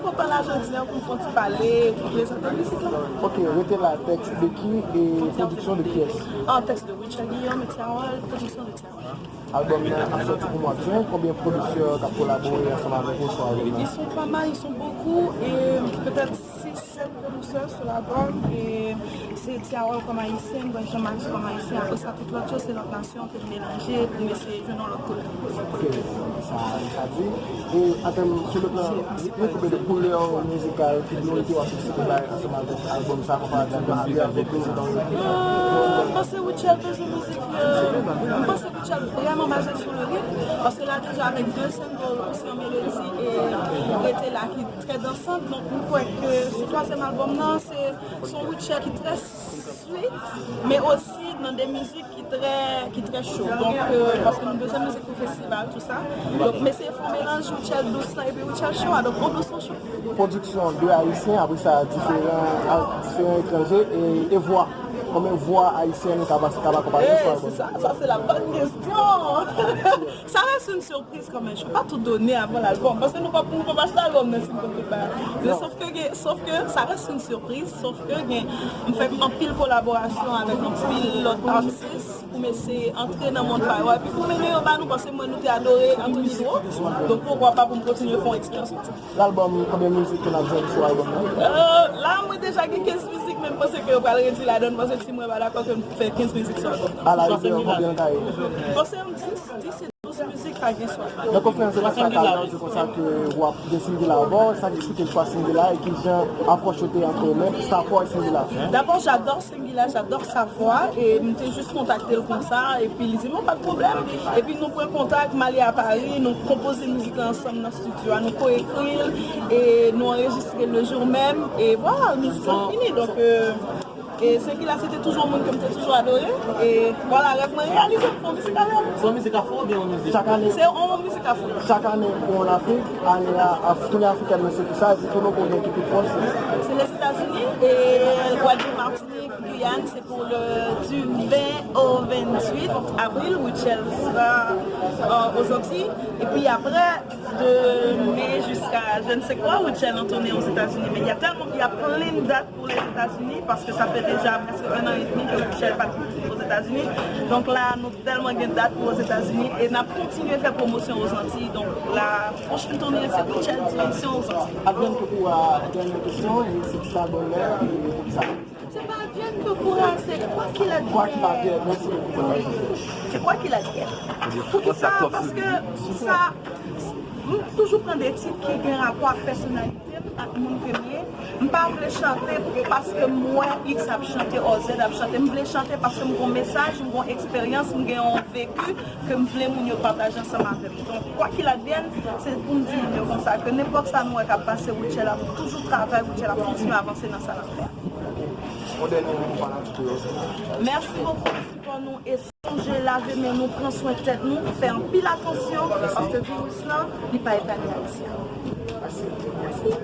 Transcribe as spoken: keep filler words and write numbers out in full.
Kontan la jodi a pou m fè yon ti pale, pou prezante mizik la. Ok, rete la, tèks de ki e pwodiksyon de kiyès? An tèks de Rutshelle Guillaume, Tiawol, pwodiksyon de Tiawol. Albòm nan ap sòti pou mwa jen, konbyen pwodiktè k ap kolabore ansanm avèk ou sou albòm nan? Ils sont pas mal, ils sont beaucoup, et peut-être six, sept producteurs sur l'album, et c'est Tiawol comme haïtienne, Jean-Max comme haïtien, après ça, tout l'autre chose, c'est l'autre nation. Melanje pou m eseye jwenn yon lòt kote. Ok, sa, sa di. E an tèm, sou le plan ritmik oubyen de koulè mizikal ki nou te wè sou site bay ansanm avèk albòm sa konparativman avèk lòt mizik nan ritmik? Euh, m panse Rutshelle bezwen mizik, euh, m panse Rutshelle vrèman baze sou le ritm, paske la deja avèk de single, Oseyan Melodi e Rete La ki trè dansan, donk m kwè ke sou twazyèm albòm nan, se, se yon Rutshelle ki trè sweet, men osi nan de mizik ki trè, ki trè cho. Donk, euh, paske nou bezwen mizik pou festival, tout sa. Donk, m eseye fè yon melanj Rutshelle dous lan epi Rutshelle cho a. Donk, yon dous, yon cho. Pwodiksyon de ayisyen, apre sa, diferan, a, diferan etranje e, e vwa. Konbyen vwa ayisyèn k ap, k ap akonpaye sou albòm? Eh, c'est ça, ça c'est la bonne question. Ça reste une surprise quand même. Je peux pas tout donner avant l'album. Paske nou pa, nou pa pase albòm nan si nou konn tout bagay. Men sòf ke gen, sòf ke ça reste une surprise. Sòf ke gen, m fè anpil kolaborasyon avèk anpil lòt atis pou m eseye antre nan mond pa yo. Epi pou mennen yo ba nou, paske mwen nou te adore Anthony Dro. Donk, poukwa pa pou m kontinye fè yon eksperyans konsa. Albòm, konbyen mizik ke n ap jwenn sou albòm nan? Euh, la, mwen deja gen kenz mizik, men m panse ke yo pral redui ladann, paske Ti Mwen pa dakò ke m fè kenz mizik sou albòm nan. A la rigueur, konbyen l ka ye? Bon, se yon dis, dis e douz mizik pa gen swa. Nan konferans de près la, Carly di konsa ke w ap gen single la ankò, sa k eksplike chwa single la e kijan apwòch ou te antre men, sa fò single la. D'abord, j'adore Singila, j'adore sa voix, e m te jis kontakte l konsa, epi li di non, pa de pwoblèm. Epi nou pran kontak, m ale a Pari, nou konpoze mizik la ansanm nan estidyo a, nou ko-ekri l, e nou anrejistre l le jour même, e vwala, mizik la fini. Donk, euh, E Sengila, se te toujou yon moun ke m te toujou adore. E vwala, rèv mwen reyalize, m fè yon mizik avè l. Se yon mizik afro oubyen yon mizik? Chak ane. Se yon mizik afro. Chak ane, pou an Afrik, ane a, af-, tounen afrikèn, men se ki sa, epi tounen pou gen ki pi pwòch, se. Se Lèzetazini, e Gwadloup, Matinik, Giyàn, se pou le, du vingt au vingt-huit avril, Rutshelle sera, euh, aux Antilles. Et puis après, de mai jusqu'à je ne sais quoi, Rutshelle en tournée aux États-Unis. Mais il y a tellement, il y a plein de dates pour les États-Unis, paske sa fè deja prèske un an et demi ke Rutshelle pa t Ozetazini. Donk la, nou tèlman gen dat pou Ozetazini, e n ap kontinye fè pwomosyon Ozantiy. Donk la, pwochèn toune, se Rutshelle direksyon Ozantiy. Advienne que pourra, dènyè kesyon, e se ti albòm nan, e poukisa? C'est pas advienne que pourra, c'est quoi qu'il advienne. Quoi qu'il advienne, merci beaucoup. C'est quoi qu'il advienne. Poukisa? Paske sa, m toujou pran de tit ki gen rapò ak pèsonalite m, ak moun ke m ye. M pa vle chante paske m wè X ap chante, O Z ap chante. M vle chante paske m gon mesaj, m gon eksperyans, m gen yon veki ke m vle moun yo pataje ansanm avè m. Donk, quoi qu'il advienne, se pou m di moun yo konsa ke nenpòt sa nou wè k ap pase, Rutshelle ap toujou travay, Rutshelle ap kontinye avanse nan sa l ap fè a. Yon dènye mo pou fanatik ou yo. Mèsi bokou pou sipò nou e sonje lave men nou, pran swen tèt nou, fè anpil atansyon paske viris lan, li pa epanye Ayisyen. Mèsi. Mèsi.